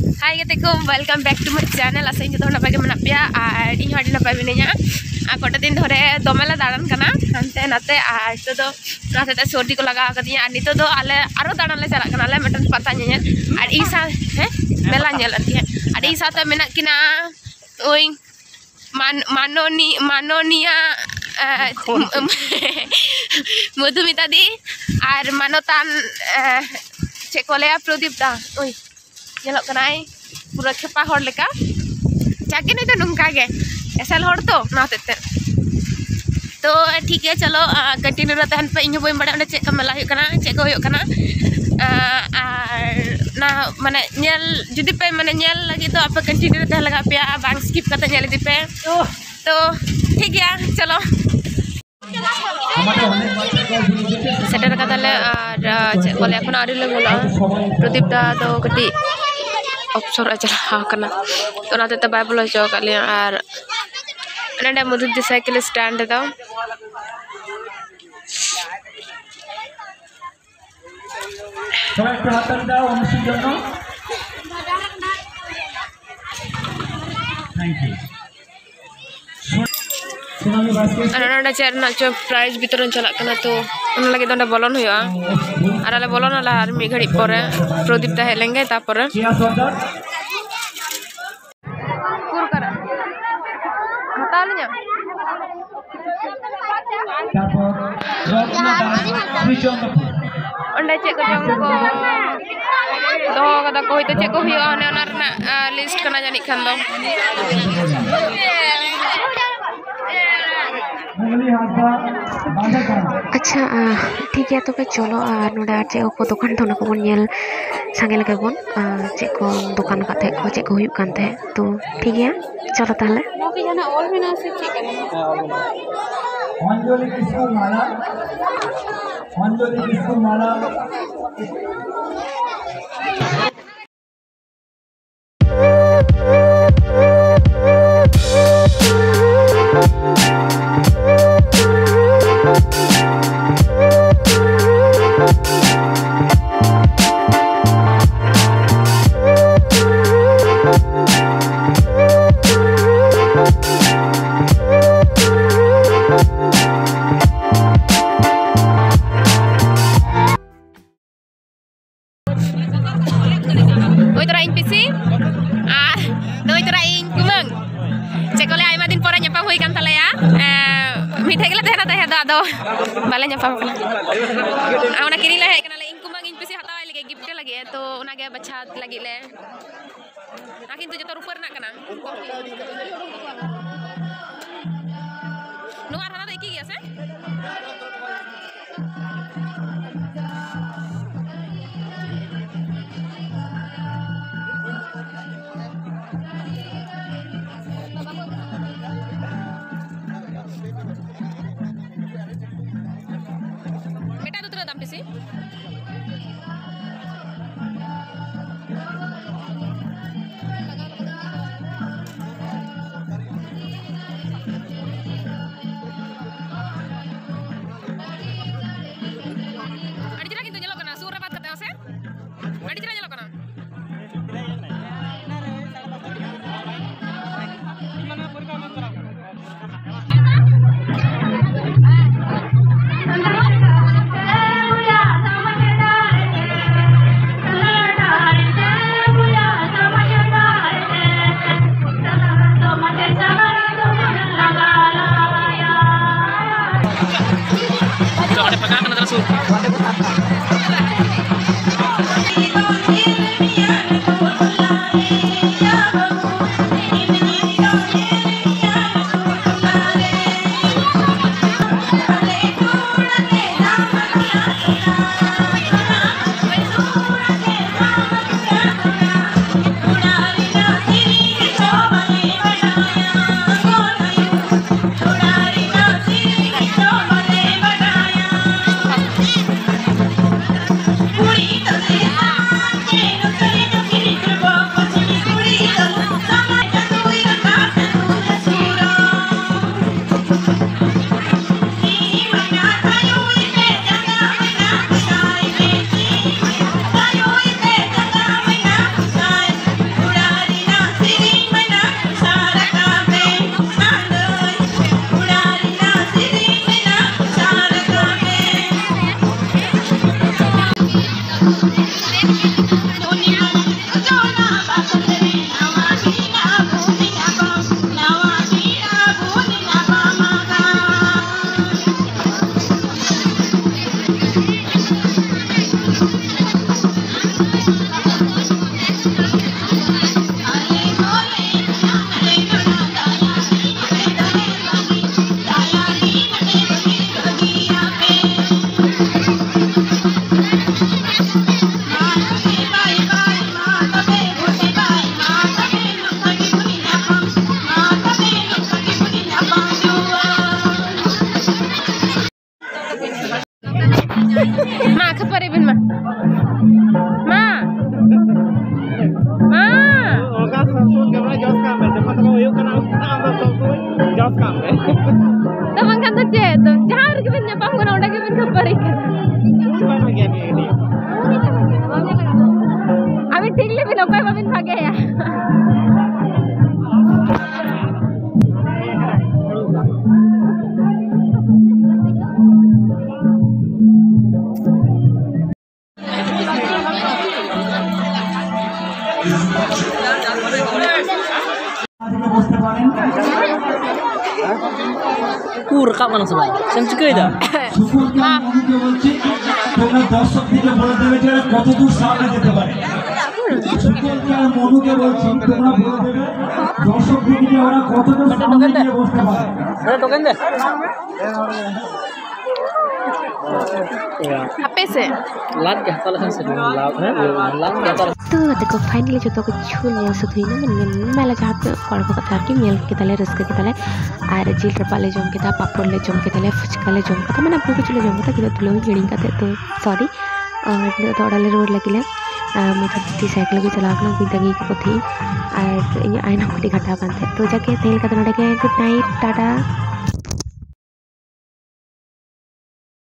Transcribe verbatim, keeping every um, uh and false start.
Hi ᱜᱟᱛᱮ ᱠᱚ, welcome back to my channel. ᱟᱥᱟᱧ ᱡᱚᱛᱚ ᱦᱚᱲ ᱱᱟᱯᱟᱭ ᱜᱮ ᱢᱮᱱᱟᱜ ᱯᱮᱭᱟ ᱟᱨ ᱤᱧ ᱦᱚᱸ ᱟᱹᱰᱤ ᱱᱟᱯᱟᱭ ᱢᱤᱱᱟᱹᱧᱟ᱾ ᱟᱨ ᱠᱚᱴᱟ ᱫᱤᱱ ᱫᱷᱚᱨᱮ ᱫᱚᱢᱮ ᱞᱮ ᱫᱟᱬᱟᱱ ᱠᱟᱱᱟ ᱦᱟᱱᱛᱮ ᱱᱟᱛᱮ, ᱟᱨ ᱱᱤᱛᱚᱜ ᱫᱚ ᱚᱱᱟ ᱦᱚᱛᱮᱡ ᱛᱮ ᱥᱚᱨᱫᱤ ᱠᱚ ᱞᱟᱜᱟᱣ ᱟᱠᱟᱫᱤᱧᱟ᱾ ᱟᱨ ᱱᱤᱛᱚᱜ ᱫᱚ ᱟᱞᱮ ᱟᱨᱚ ᱫᱟᱬᱟᱱ ᱞᱮ ᱪᱟᱞᱟᱜ ᱠᱟᱱᱟ, ᱟᱞᱮ ᱢᱤᱫᱴᱮᱱ ᱯᱟᱛᱟ ᱧᱮᱧᱮᱞ᱾ ᱟᱨ ᱤᱧ ᱥᱟᱶ, ᱦᱮᱸ, ᱢᱮᱞᱟ ᱧᱮᱞ ᱟᱨᱠᱤ᱾ ᱟᱨ ᱤᱧ ᱥᱟᱶᱛᱮ ᱢᱮᱱᱟᱜ ᱠᱤᱱᱟ ᱳᱭ ᱢᱟᱱ-, ᱢᱟᱱᱚᱱᱤ-, ᱢᱟᱱᱚᱱᱤᱭᱟ, ᱮ, ᱢᱚᱫᱷᱩᱢᱤᱛᱟ ᱫᱤ ᱟᱨ ᱢᱟᱱᱚᱛᱟᱱ, ᱮ, ᱪᱮᱫ ᱠᱚ ᱞᱟᱹᱭᱟ, ᱯᱨᱚᱫᱤᱯ ᱫᱟ᱾ ᱳᱭ ᱧᱮᱞᱚᱜ ᱠᱟᱱᱟᱭ ᱯᱩᱨᱟᱹ ᱠᱷᱮᱯᱟ ᱦᱚᱲ ᱞᱮᱠᱟ᱾ ᱡᱟᱠᱮ ᱱᱩᱭ ᱫᱚ ᱱᱚᱝᱠᱟ ᱜᱮ, ᱮᱥᱮᱞ ᱦᱚᱲ ᱛᱚ, ᱚᱱᱟ ᱦᱚᱛᱮᱡ ᱛᱮ᱾ ᱛᱚ ᱴᱷᱤᱠ ᱜᱮᱭᱟ, ᱪᱚᱞᱚ, ᱟ, continue ᱨᱮ ᱛᱟᱦᱮᱱ ᱯᱮ᱾ ᱤᱧ ᱦᱚᱸ ᱵᱟᱹᱧ ᱵᱟᱲᱟᱭᱟ ᱚᱸᱰᱮ ᱪᱮᱫ ᱠᱚ ᱢᱮᱞᱟ ᱦᱩᱭᱩᱜ ᱠᱟᱱᱟ, ᱪᱮᱫ ᱠᱚ ᱦᱩᱭᱩᱜ ᱠᱟᱱᱟ᱾ ᱟ, ᱟᱨ ᱚᱱᱟ ᱢᱟᱱᱮ ᱧᱮᱞ ᱡᱩᱫᱤ ᱯᱮ ᱢᱟᱱᱮ ᱧᱮᱞ ᱞᱟᱹᱜᱤᱫ ᱫᱚ ᱟᱯᱮ continue ᱨᱮ ᱛᱟᱦᱮᱸ ᱞᱟᱜᱟᱜ ᱯᱮᱭᱟ, ᱟᱨ ᱵᱟᱝ skip ᱠᱟᱛᱮ ᱧᱮᱞ ᱤᱫᱤ ᱯᱮ᱾ ᱛᱚ ᱴᱷᱤᱠ ᱜᱮᱭᱟ, ᱪᱚᱞᱚ᱾ ᱥᱮᱴᱮᱨ ᱠᱟᱫᱟᱞᱮ ᱟᱨ, ᱟ, ᱪᱮᱫ ᱠᱚ ᱞᱟᱹᱭᱟ, ᱮᱠᱷᱚᱱᱳ ᱟᱹᱣᱨᱤ ᱞᱮ ᱵᱚᱞᱚᱜᱼᱟ᱾ ᱯᱨᱚᱫᱤᱯ ᱫᱟ ᱫᱚ ᱠᱟᱹᱴᱤᱡ ᱚᱯᱥᱚᱨ ᱮ ᱪᱟᱞᱟᱣ ᱠᱟᱱᱟ, ᱛᱚ ᱚᱱᱟ ᱦᱚᱛᱮᱡ ᱛᱮ ᱵᱟᱭ ᱵᱚᱞᱚ ᱦᱚᱪᱚ ᱟᱠᱟᱫ ᱞᱮᱭᱟ᱾ ᱟᱨ ᱱᱚᱰᱮ ᱢᱚᱫᱷᱩᱢᱤᱛᱟ ᱫᱤ ᱥᱟᱭᱠᱮᱞ ᱥᱴᱮᱱᱰ ᱨᱮᱫᱚ সবাই একটু হাততালি দাও অনুষ্ঠির জন্য। Thank you. সুনামি ভাস্কর। ᱟᱨ ᱱᱚᱰᱮ ᱪᱮᱫ ᱨᱮᱱᱟᱜ ᱪᱚ prize ᱵᱤᱛᱚᱨᱚᱱ ᱪᱟᱞᱟᱜ ᱠᱟᱱᱟ, ᱛᱚ ᱚᱱᱟ ᱞᱟᱹᱜᱤᱫ ᱚᱸᱰᱮ ᱵᱚᱞᱚᱱ ᱦᱩᱭᱩᱜᱼᱟ᱾ ᱟᱨ ᱟᱞᱮ ᱵᱚᱞᱚᱱᱟᱞᱮ ᱟᱨ ᱢᱤᱫ ᱜᱷᱟᱹᱲᱤᱡ ᱯᱚᱨᱮ, ᱯᱨᱚᱫᱤᱯ ᱫᱟ ᱦᱮᱡ ᱞᱮᱱ ᱜᱮ, ᱛᱟᱯᱚᱨᱮ᱾ ᱠᱮᱭᱟ ᱥᱚᱨᱫᱟᱨ᱾ ᱩᱠᱩᱨ ᱠᱟᱱᱟ? ᱦᱟᱛᱟᱣ ᱞᱤᱧᱟ? ᱛᱟᱨᱯᱚᱨ ᱨᱚᱛᱱᱟ ᱫᱟᱥ, ᱥᱨᱤ ᱪᱚᱱᱫᱨᱚᱯᱩᱨ᱾ ᱚᱸᱰᱮ ᱪᱮᱫ ᱠᱚ ᱡᱚᱢ ᱠᱚ ᱫᱚᱦᱚ ᱠᱟᱫᱟ ᱠᱚ, ᱦᱚᱭᱛᱳ ᱪᱮᱫ ᱠᱚ ᱦᱩᱭᱩᱜᱼᱟ, ᱚᱱᱮ ᱚᱱᱟ ᱨᱮᱱᱟᱜ, ᱟ, list ᱠᱟᱱᱟ ᱡᱟᱹᱱᱤᱡ ᱠᱷᱟᱱ ᱫᱚ᱾ ᱟᱪᱪᱷᱟ, ᱟ, ᱴᱷᱤᱠ ᱜᱮᱭᱟ, ᱛᱚᱵᱮ ᱪᱚᱞᱚ, ᱟᱨ ᱱᱚᱰᱮ ᱟᱨ ᱪᱮᱫ ᱠᱚ ᱫᱚᱠᱟᱱ ᱛᱟᱦᱮᱸ, ᱚᱱᱟ ᱠᱚᱵᱚᱱ ᱧᱮᱞ ᱥᱟᱸᱜᱮ ᱞᱮᱜᱮ ᱵᱚᱱ, ᱟ, ᱪᱮᱫ ᱠᱚ ᱫᱚᱠᱟᱱ ᱟᱠᱟᱫ ᱛᱟᱦᱮᱸᱫ ᱠᱚ, ᱪᱮᱫ ᱠᱚ ᱦᱩᱭᱩᱜ ᱠᱟᱱ ᱛᱟᱦᱮᱸᱫ᱾ ᱛᱚ ᱴᱷᱤᱠ ᱜᱮᱭᱟ, ᱪᱚᱞᱚ ᱛᱟᱦᱚᱞᱮ᱾ ᱱᱚᱣᱟ ᱠᱤ ᱡᱟᱦᱟᱱᱟᱜ ᱚᱞ ᱢᱮᱱᱟᱜᱼᱟ ᱥᱮ ᱪᱮᱫ ᱠᱟᱱᱟ? ᱚᱧᱡᱚᱞᱤ ᱠᱤᱥᱠᱩ ᱢᱟᱞᱟ, ᱚᱧᱡᱚᱞᱤ ᱠᱤᱥᱠᱩ ᱢᱟᱞᱟ᱾ ᱛᱚᱨᱟ ᱤᱧ ᱯᱤᱥᱤ ᱟᱨ ᱫᱚᱭ ᱛᱚᱨᱟ ᱤᱧ ᱠᱩᱢᱟᱹᱝ᱾ ᱪᱮᱫ ᱠᱚ ᱞᱟᱹᱭᱟ, ᱟᱭᱢᱟ ᱫᱤᱱ ᱯᱚᱨᱮ ᱧᱟᱯᱟᱢ ᱦᱩᱭ ᱠᱟᱱ ᱛᱟᱞᱮᱭᱟ᱾ ᱮᱸ, ᱢᱤᱫ ᱴᱷᱮᱡ ᱜᱮᱞᱮ ᱛᱟᱦᱮᱱᱟ ᱛᱟᱦᱮᱸ ᱫᱚ, ᱟᱫᱚ ᱵᱟᱞᱮ ᱧᱟᱯᱟᱢ ᱠᱟᱱᱟ᱾ ᱟᱨ ᱚᱱᱟ ᱠᱤᱨᱤᱧ ᱞᱮ ᱦᱮᱡ ᱠᱟᱱᱟᱞᱮ, ᱤᱧ ᱠᱩᱢᱟᱹᱝ ᱤᱧ ᱯᱤᱥᱤ ᱦᱟᱛᱟᱣᱟᱭ ᱞᱟᱹᱜᱤᱫ, ᱜᱤᱯᱷᱴ ᱞᱟᱹᱜᱤᱫ, ᱛᱚ ᱚᱱᱟᱜᱮ ᱵᱟᱪᱷᱟᱣ ᱞᱟᱹᱜᱤᱫ ᱞᱮ᱾ ᱟᱨ ᱠᱤᱱᱛᱩ ᱡᱚᱛᱚ ᱨᱩᱯᱟᱹ ᱨᱮᱱᱟᱜ ᱠᱟᱱᱟ᱾ ᱱᱚᱣᱟ ᱟᱨ ᱦᱟᱱᱟ ᱫᱚ ᱮᱠᱤ ᱜᱮᱭᱟ ᱥᱮ? ᱢᱤᱫᱴᱟᱝ ᱫᱚ ᱛᱤᱱᱟᱹᱜ ᱫᱟᱢ ᱯᱤᱥᱤ? ᱟᱹᱰᱤ ᱪᱮᱦᱨᱟ ᱠᱤᱱᱛᱩ ᱧᱮᱞᱚᱜ ᱠᱟᱱᱟ, ᱥᱩᱨ ᱨᱮ ᱵᱟᱫ ᱠᱟᱛᱮ ᱦᱚᱸ ᱥᱮ ᱟᱹᱰᱤ ᱪᱮᱦᱨᱟ ᱧᱮᱞᱚᱜ ᱠᱟᱱᱟ᱾ ᱛᱚ, ᱚᱸᱰᱮ ᱯᱷᱟᱸᱠᱟ ᱠᱟᱱᱟ, ᱛᱟᱦᱞᱮ ᱥᱩᱨ᱾ ᱢᱟ ᱠᱷᱟᱹᱯᱟᱹᱨᱤ ᱵᱤᱱ ᱢᱟ᱾ ᱢᱟ᱾ ᱢᱟ᱾ ᱚᱱᱠᱟ ᱥᱚᱵ ᱥᱚᱢᱚᱭ ᱠᱮᱢᱮᱨᱟ ᱡᱚᱥ ᱠᱟᱜ ᱢᱮ, ᱡᱚᱠᱷᱚᱱ ᱛᱚᱠᱷᱚᱱ ᱦᱩᱭᱩᱜ ᱠᱟᱱᱟ, ᱟᱢ ᱫᱚ ᱥᱚᱵ ᱥᱚᱢᱚᱭ ᱡᱚᱥ ᱠᱟᱜ ᱢᱮ᱾ ᱛᱚ ᱵᱟᱝᱠᱷᱟᱱ ᱫᱚ ᱪᱮᱫ? ᱡᱟᱦᱟᱸ ᱨᱮᱜᱮ ᱵᱤᱱ ᱧᱟᱯᱟᱢ ᱠᱟᱱᱟ, ᱚᱸᱰᱮ ᱜᱮᱵᱤᱱ ᱠᱷᱟᱹᱯᱟᱹᱨᱤ ᱠᱟᱱᱟ᱾ ᱩᱱᱤ ᱵᱟᱭ ᱵᱷᱟᱜᱮᱭᱟ ᱱᱤᱭᱟᱹ ᱜᱷᱟᱹᱲᱤᱡ᱾ ᱟᱹᱵᱤᱱ ᱴᱷᱤᱠ ᱞᱟᱹᱭ ᱵᱤᱱ, ᱚᱠᱚᱭ ᱵᱟᱵᱤᱱ ᱵᱷᱟᱜᱮᱭᱟ? ᱩᱠᱩᱨ ᱨᱟᱠᱟᱵ ᱠᱟᱱᱟ ᱥᱮ ᱵᱟᱝ? ᱪᱮᱫ ᱮᱢ ᱪᱤᱠᱟᱹᱭᱮᱫᱟ? সুকুলকার মনুকে বলছি, তোমরা দর্শকদেরকে বলে দেবে যে এরা কতদূর সামনে যেতে পারে। সুকুলকার মনুকে বলছি, তোমরা বলে দেবে দর্শকদেরকে যে ওরা কতদূর সামনে গিয়ে বসতে পারে। ᱦᱟᱯᱮ ᱥᱮ᱾ ᱞᱟᱫ ᱜᱮ ᱦᱟᱛᱟᱣ ᱞᱮᱠᱷᱟᱱ ᱥᱮ ᱵᱟᱝ? ᱞᱟᱫ, ᱦᱮᱸ? ᱞᱟᱫ ᱜᱮ ᱦᱟᱛᱟᱣ ᱞᱮᱠᱷᱟᱱ᱾ ᱛᱚ ᱜᱟᱛᱮ ᱠᱚ, finally ᱡᱚᱛᱚ ᱠᱤᱪᱷᱩ ᱧᱮᱞ ᱥᱟᱹᱛ ᱦᱩᱭᱱᱟ, ᱢᱟᱱᱮ ᱢᱮᱞᱟ ᱡᱟᱦᱟᱸ ᱛᱤᱱᱟᱹᱜ ᱦᱚᱲ ᱠᱚ ᱠᱟᱛᱷᱟ ᱟᱨᱠᱤ, ᱧᱮᱞ ᱠᱮᱫᱟᱞᱮ, ᱨᱟᱹᱥᱠᱟᱹ ᱠᱮᱫᱟᱞᱮ᱾ ᱟᱨ ᱡᱤᱞ ᱨᱟᱯᱟᱜ ᱞᱮ ᱡᱚᱢ ᱠᱮᱫᱟ, ᱯᱟᱯᱚᱲ ᱞᱮ ᱡᱚᱢ ᱠᱮᱫᱟᱞᱮ, ᱯᱷᱩᱪᱠᱟ ᱞᱮ ᱡᱚᱢ ᱠᱮᱫᱟ, ᱢᱟᱱᱮ ᱟᱹᱰᱤ ᱠᱤᱪᱷᱩ ᱞᱮ ᱡᱚᱢ ᱠᱮᱫᱟ, ᱠᱤᱱᱛᱩ ᱛᱩᱞᱟᱹᱣ ᱦᱤᱲᱤᱧ ᱠᱟᱛᱮ, ᱛᱚ sorry᱾ ᱟᱨ ᱱᱤᱛᱚᱜ ᱫᱚ ᱚᱲᱟᱜ ᱞᱮ ᱨᱩᱣᱟᱹᱲ ᱞᱟᱹᱜᱤᱫ ᱞᱮ᱾ ᱟᱨ ᱢᱚᱪᱟ ᱛᱤ ᱥᱟᱭᱠᱮᱞ ᱜᱮ ᱪᱟᱞᱟᱣ ᱠᱟᱱᱟ, ᱩᱱᱠᱩᱧ ᱛᱟᱺᱜᱤ ᱠᱟᱠᱚ ᱛᱟᱦᱮᱸᱫ᱾ ᱟᱨ ᱤᱧᱟᱹᱜ ᱟᱭᱱᱚᱢ ᱠᱟᱹᱴᱤᱡ ᱜᱷᱟᱴᱟᱣ ᱠᱟᱱ ᱛᱟᱦᱮᱸᱫ᱾ ᱛᱚ ᱡᱟᱜᱮ ᱛᱮᱦᱮᱧ ᱞᱮᱠᱟ ᱫᱚ ᱱᱚᱰᱮ ᱜᱮ, good night, ᱴᱟᱴᱟ᱾